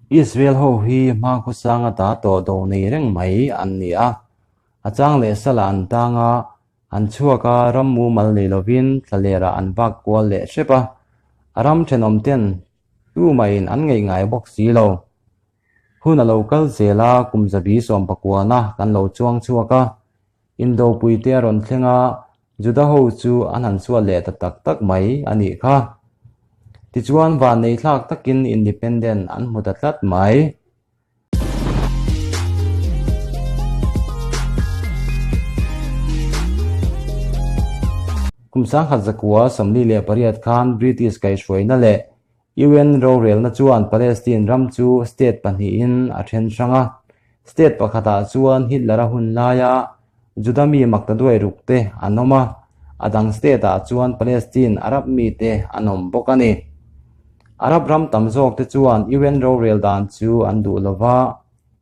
Israel ho hi hmakhawsang ata tawh do nei reng mai an ni a, a chang leh salah an tang a, an chhuak a, ram mumal nei lovin thlalerah an vak kual leh hrep a, a ram thenawm ten tumahin an ngaih ngai bawk si lo. Hun a lo kal zel a, kum zabi sawmpakuana kan lo chuang chhuak a, Indopuite a rawn thleng a, Juda ho chu an han chhuat leh ta tak tak mai a nih kha. Tichuan vannei thlak takin Independent an hmu ta tlat mai. Kum sangkhat zakua 48 khan British kaihhruaina leh UN rorelna chuan Palestine ram chu state pahnihin a then hrang a. State pakhatah chuan Hitler-a hun laia Juda mi maktaduai ruk te an awm a, a dang state-ah chuan Palestine Arab mite an awm bawk a ni. Arab ram tam zawk te chuan UN rorel dan chu an duh lo va,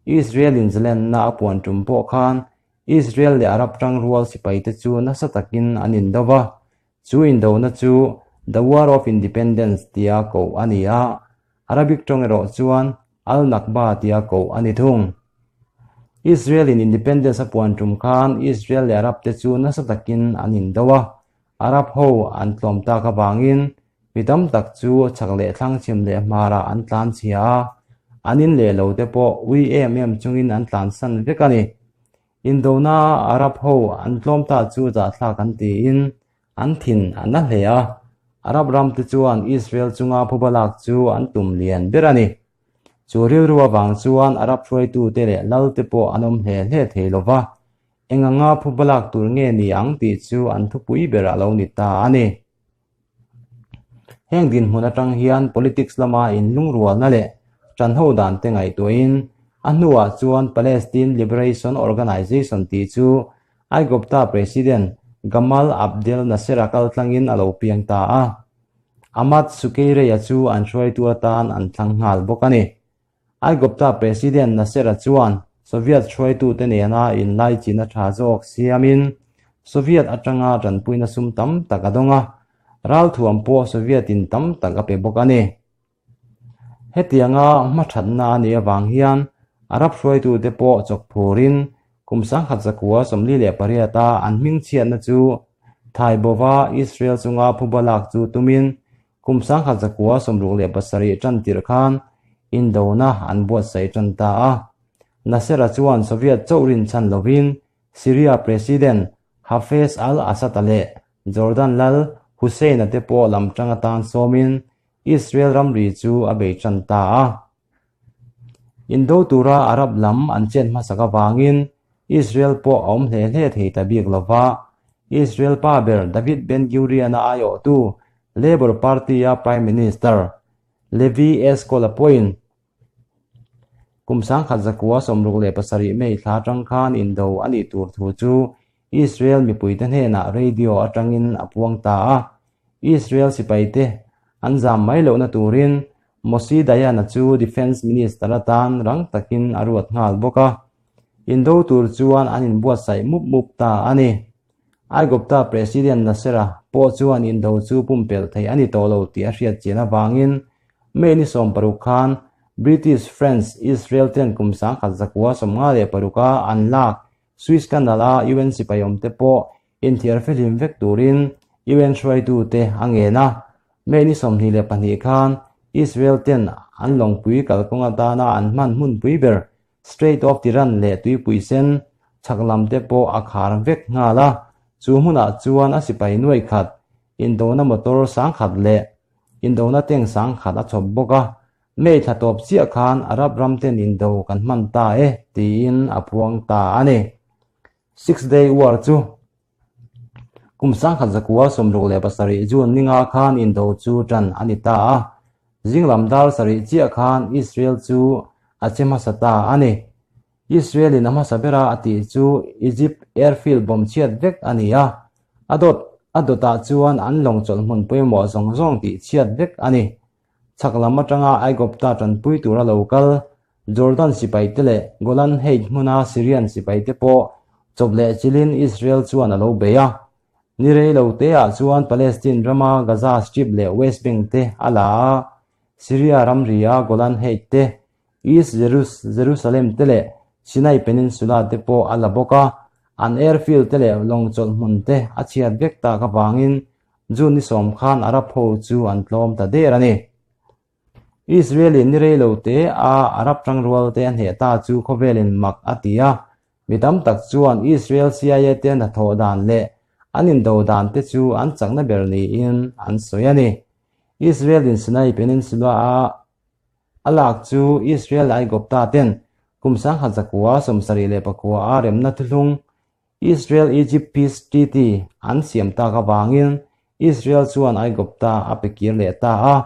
Israel-in zalenna a puan tum pawh khan Israel leh Arab tangrual sipaite chu nasa takin an indo va, Chu indona chu The War of Independence tia koh a ni a, Arabic tawng erawh chuan Al-Nakba tia koh a ni thung. Israel-in independence a puan tum khan Israel leh Arab te chu nasa takin an indo a, Arab ho an tlawm tak avangin mi tam tak chu chhak leh thlang chhim leh hmarah an tlan chhia a, an in leh lo te pawh ui em em chungin an tlansan vek a ni. Indona Arab ho an tlawm ta chu zahthlak an tiin an thin a na hle a, Arab ram te chuan Israel chunga phuba lak chu an tum lian ber a ni. Chu rilru avang chuan Arab hruaitute leh lal te pawh an awm hle hle thei lo va, eng anga phuba lak tur nge ni ang tih chu an thupui ber a lo ni ta a ni. Heng dinhmun atang hian politics lama inlungrualna leh tanho dan te ngaihtuahin a hnuah chuan Palestine Liberation Organization tih chu Aigupta President Gamal Abdel Nasser-a kaltlangin a lo piang ta a. Ahmad Sukeirei-a chu an hruaitu atan an thlang nghal bawk a ni. Aigupta President Nasser-a chuan Soviet hruaitute nena inlaichin a tha zawk siamin Soviet atanga tanpuina sum tam tak a dawng a, ralthuam pawh Soviet-in tam tak a pe bawk a ni. Hetianga hmathatna a nih avang hian Arab hruaitute pawh chawk phurin kum 1948-a an hmingchhiatna chu Thaibova Israel chunga phuba lak chu tumin Kum 1967 tan tirh khan indona an buatsaih tan ta a. Nasser-a chuan Soviet chauh rinchhan lovin Syria President Hafez al-Assad-a leh Jordan lal Hussein-a te pawh lam tang atan sawmin Israel ramri chu a bei tan ta a. Indo tura Arab lam an chet hmasak avangin Israel pawh a awm hle hle thei ta bik lo va, Israel pa ber David Ben-Gurion-a aiawhtu Labour Party-a Prime Minister Levi Eshkol-a pawhin kum 1967 May thla atang khan indo a nih tur thu chu Israel mipuite hnenah radio atangin a puang ta a, Israel sipaite an zam mai lohna turin Moshe Dayan-a chu Defence Minister atan rang takin a ruat nghal bawk a, indo tur chuan an inbuatsaih mup mup ta a ni. Aigupta President Nasser-a pawh chuan indo chu pumpelh theih a ni tawh lo tih a hriat chian avangin May ni 16 khan British, French, Israel ten kum 1956-a an lak Suez Canal-a UN sipai awmte pawh Inthiar fihlim vek turin UN hruaitute a ngen a, May ni 22 khan Israel ten an lawngpui kalkawng atana an hman hmunpui ber Strait of Tiran leh tuipui sen chhak lam te pawh a khar vek nghal a, chu hmunah chuan a sipai nuai khat, indona motor sangkhat leh indona tank sangkhat a chhawp bawk a, May thla tawp chiah khan Arab ram ten indo kan hman ta e tiin a puang ta a ni. Six Day War chu kum 1967 June ninga khan indo chu tan a ni ta a, zinglam dar sarih chiah khan Israel chu a che hmasa ta a ni. Israel-in a hmasa bera a tih chu Egypt airfield bomb chhiat vek a ni a, a dawt a dawtah chuan an lawng chawlh hmun pawimawh zawng zawng tih chhiat vek a ni. Chhak lam atanga Aigupta tanpui tura lo kal Jordan sipaite leh Golan Heights hmuna Syrian sipaite pawh chawp leh chilin Israel chuan a lo bei a. Ni rei lo teah chuan Palestine rama Gaza Strip leh West Bank te a la a, Syria ramri a Golan Heights te. East Jerusalem te leh Sinai Peninsula te pawh a la bawk a, an airfield te leh lawng chawlh hmun te a chhiat vek tak avangin June ni sawm khan Arab ho chu an tlawm ta der a ni. Israel-in ni rei lo te a Arab tangrual te a hneh ta chu khawvelin mak a ti a, mi tam tak chuan Israel CIA te hnathawh dan leh an indo dan te chu an chakna ber niin an sawi a ni. Israel-in Sinai Peninsula-a a lak chu Israel leh Aigupta ten kum 1974 a remna thuthlung Israel-Egypt Peace Treaty an siam tak avangin Israel chuan Aigupta a pe kir leh ta a,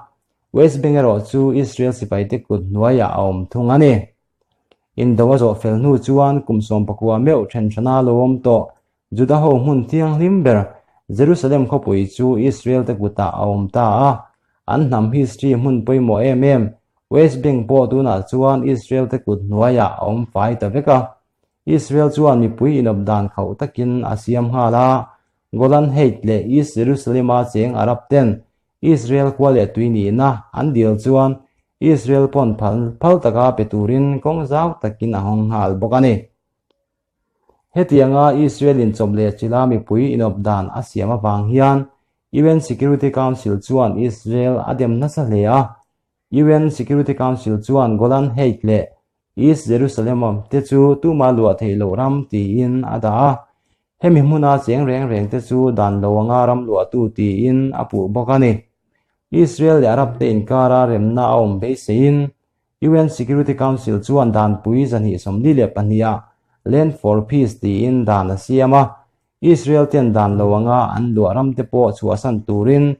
West Bank erawh chu Israel sipaite kut hnuaiah a awm thung a ni. Indo a zawh fel hnu chuan kum 19 meuh thenhrana lo awm tawh Juda ho hmun thianghlim ber Jerusalem khawpui chu Israel te kutah a awm ta a, an hnam history hmun pawimawh em em West Bank pawh tunah chuan Israel te kut hnuaiah a awm fai ta vek a. Israel chuan mipui inawp dan khauh takin a siam nghal a, Golan Height leh East Jerusalem-a cheng Arab ten Israel khua leh tui nihna an dil chuan Israel pawn phal phal taka pe turin kawng zau takin a hawng nghal bawk a ni. Hetianga Israel in chawp leh chila mipui inawp dan a siam avang hian UN Security Council chuan Israel a dem nasa hle a. UN Security Council chuan Golan Height leh East Jerusalem te chu tuma luah theih loh ram tiin a dah a. Hemi hmuna cheng reng reng te chu dan lo anga ram luahtu tiin a puh bawk a ni. Israel leh Arab te inkara remna a awm beiseiin UN Security Council chuan danpui 242 ah Land for Peace tiin dan a siam a, Israel ten dan lo anga an luah ram te pawh chhuahsan turin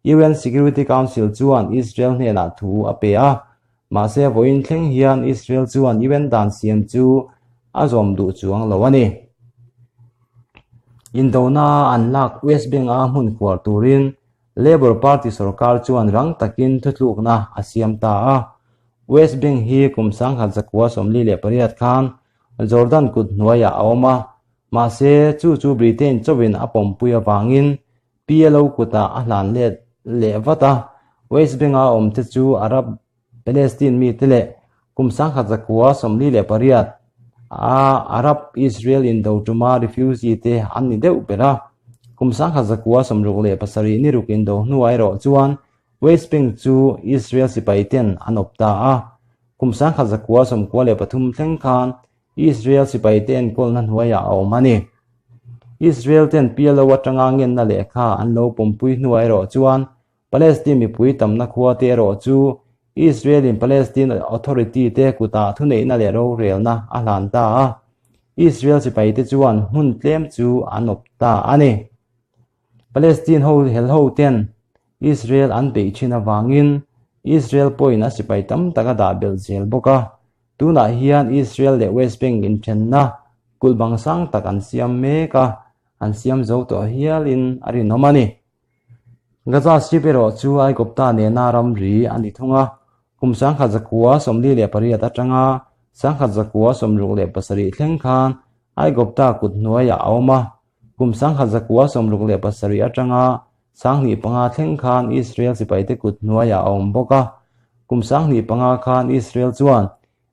UN Security Council chuan Israel hnenah thu a pe a, mahse vawiin thleng hian Israel chuan UN dan siam chu a zawm duh chuang lo a ni. Indona an lak West Bank-a hmun khuar turin Labour Party sorkar chuan rang takin thutlukna a siam ta a. West Bank hi kum 1948 khan Jordan kut hnuaiah a awm a, mahse chu chu Britain chauhin a pawmpui avangin PLO kutah a hlan let leh vat a. West Bank-a awmte chu Arab Palestine mite leh kum 1948 a Arab-Israel indo tuma refugee te an ni deuh ber a. Kum 1967 ni ruk indo hnuah erawh chuan West Bank chu Israel sipai ten an awp ta a. Kum 1993 thleng khan Israel sipai te enkawlna hnuaiah a awm a ni. Israel ten PLO atanga ngenna lehkha an lo pawmpui hnuah erawh chuan Palestine mipui tamna khua te erawh chu Israel-in Palestine Authority te kutah thuneihna leh rorelna a hlan ta a, Israel sipai te chuan hmun tlem chu an awp ta a ni. Palestine ho hel ho ten Israel an beih thin avangin Israel pawhin a sipai tam tak a dah belh zel bawk a, tunah hian Israel leh West Bank inthenna kulh bang sang tak an siam mek a, an siam zo tawh hialin a rinawm a ni. Gaza Strip erawh chu Aigupta nena ramri a ni thung a, kum 1948 atanga 1967 thleng khan Aigupta kut hnuaiah a awm a, kum 1967 atanga 2005 thleng khan Israel sipaite kut hnuaiah a awm bawk a, kum 2005 khan Israel chuan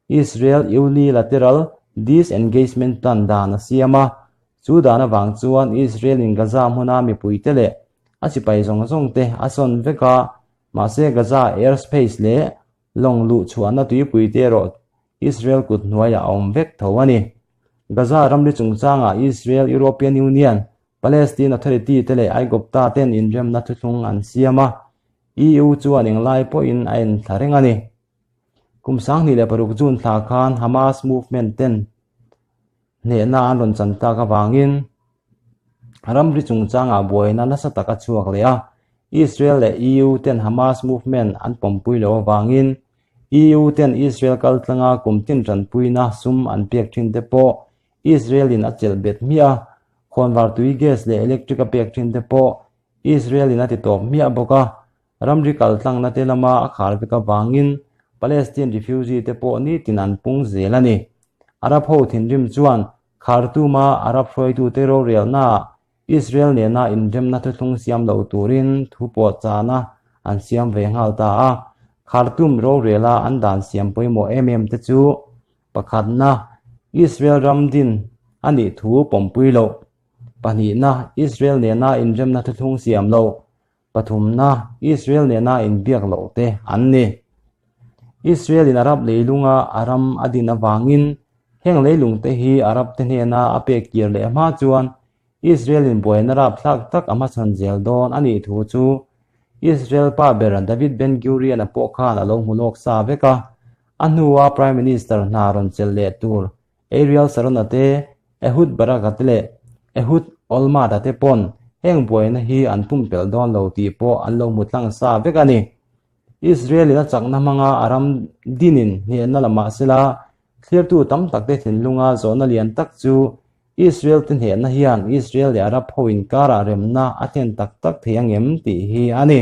Israel Unilateral Disengagement Plan dan a siam a, Chu dan avang chuan Israel-in Gaza hmuna mipuite leh a sipai zawng zawng te a sawn vek a, mahse Gaza airspace leh lawng luh chhuahna tuipuite erawh Israel kut hnuaiah a awm vek tho a ni. Gaza ramri chungchangah Israel, European Union, Palestine Authority te leh Aigupta ten inremna thuthlung an siam a, EU chuan englai pawhin a enthla reng a ni. Kum 2006 June thla khan Hamas movement ten Hnehna an rawn chan tak avangin ramri chungchangah buaina nasa tak a chhuak leh a, Israel leh EU ten Hamas movement an pawmpui loh avangin EU ten Israel kaltlanga kum tin tanpuina sum an pek thin te pawh Israel in a chelh bet hmiah a, khawnvar tui gas leh electric a pek thin te pawh Israel in a ti tawp hmiah bawk a. Ramri kaltlangna te lama a khar vek avangin Palestine refugee te pawh nitin an pung zel a ni. Arab ho thinrim chuan Khartoum-a Arab hruaitute rorelnaah Israel nena inremna thuthlung siam lo turin thu pawh chahna an siam ve nghal ta a. Khartoum rorela an dan siam pawimawh em em te chu pakhatna, Israel ram din a nih thu pawmpui loh, pahnihna, Israel nena inremna thuthlung siam loh, pathumna, Israel nena inbiak loh te an ni. Israel in Arab leilunga a ram a din avangin heng leilung te hi Arab te hnena a pek kir leh hma chuan Israel in buaina rapthlak tak a hmachhawn zel dawn a nih thu chu Israel pa ber David Ben Gurion-a pawh khan a lo hmu lawk sa vek a, a hnua Prime Minister hna rawn chelh leh tur Ariel Sharon-a te, Ehud Barak-a te leh Ehud Olmert-a te pawn heng buaina hi an pumpelh dawn lo tih pawh an lo hmu tlang sa vek a ni. Israel-in a chakna hmanga a ram dinin hnehna la mah sela, thlirtu tam takte thinlunga zawhna lian tak chu Israel te hnehna hian Israel leh Arab ho inkarah remna a thlen tak tak thei angem tih hi a ni.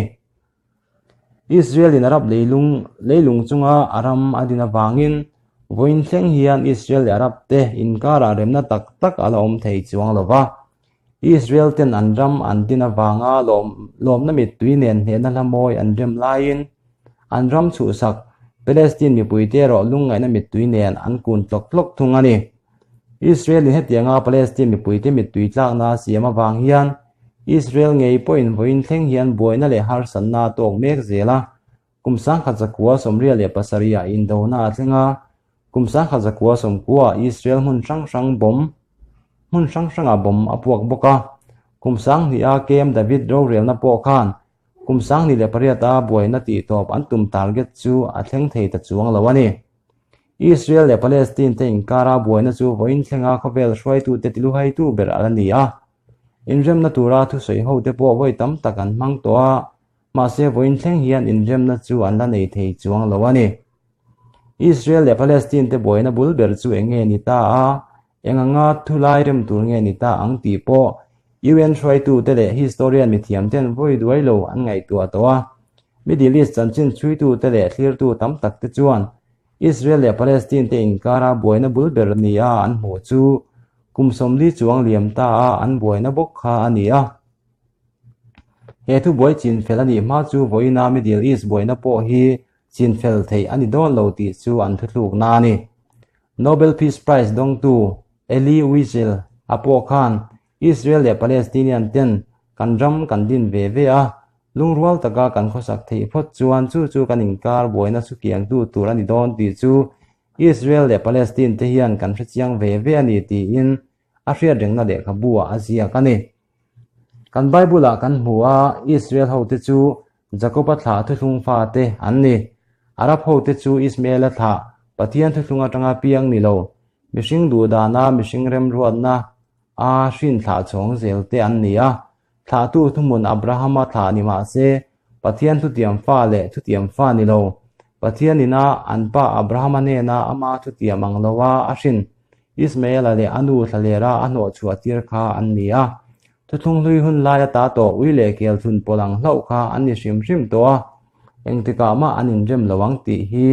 Israel in Arab leilung leilung chunga a ram a din avangin vawiin thleng hian Israel leh Arab te inkarah remna tak tak a la awm thei chuang lo va. Israel ten an ram an din avanga lawm lawmna mittui nen hnehna hla mawi an rem laiin an ram chhuhsak Palestine mipuite erawh lungngaihna mittui nen an kun tlawk tlawk thung a ni. Israel in hetianga Palestine mipuite mittui tlakna a siam avang hian Israel ngei pawhin vawiin thleng hian buaina leh harsatna a tawk mek zel a. Kum 1977 ah indona a thleng a, kum 1990 ah Israel hmun hrang hrang bomb hmun hrang hrangah bomb a puak bawk a. Kum 2000 a Camp David rorelna pawh khan kum 2008 a buaina tihtawp an tum target chu a thleng thei ta chuang lo a ni. Israel leh Palestine te inkara buaina chu vawiin thlenga khawvel hruaitute tiluhaitu ber a la ni a. Inremna tura thusawi hote pawh vawi tam tak an hmang tawh a, mahse vawiin thleng hian inremna chu an la nei thei chuang lo a ni. Israel leh Palestine te buaina bul ber chu eng nge ni ta a, eng anga thulai rem tur nge ni ta ang tih pawh UN hruaitute leh historian mithiamten vawi duai lo an ngaihtuah tawh a. Middle East chanchin chhuitute leh thlirtu tam takte chuan Israel leh Palestine te inkara buaina bul ber nia an hmuh chu kum 40 chuang liam ta a an buaina bawk kha a ni a. He thubuai chinfel a nih hma chu vawiina Middle East buaina pawh hi chinfel theih a ni dawn lo tih chu an thuthlukna a ni. Nobel Peace Prize dawngtu Elie Wiesel a pawh khan Israel leh Palestinian ten kan ram kan din ve ve a, lungrual taka kan khawsak theih phawt chuan chu chu kan inkar buaina chu kiangtu tur a ni dawn tih chu Israel leh Palestine te hian kan hrechiang ve ve a ni tiin a hriat rengna lehkhabu ah a ziak a ni. Kan Bible ah kan hmu a, Israel hote chu Jakoba thlah thuthlung fate an ni. Arab hote chu Ismaela thlah Pathian thuthlung atanga piang ni lo, mihring duhdana mihring remruatna a hrin thlah chhawng zel te an ni a. Thlahtu thuhmun Abrahama thlah ni mah se, Pathian thutiam fa leh thutiam fa ni lo, Pathian ina an pa Abrahama hnena ama thutiam ang loa a hrin Ismaela leh a nu thlalera a hnawhchhuah tir kha an ni a. Thuthlung hlui hun lai ata tawh ui leh kel thun pawlh ang hlauh kha an ni hrim hrim tawh a, engtikah mah an inrem lo ang tih hi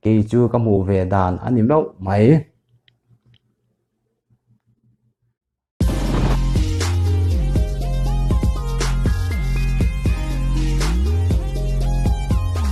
kei chu ka hmuh ve dan a ni meuh mai.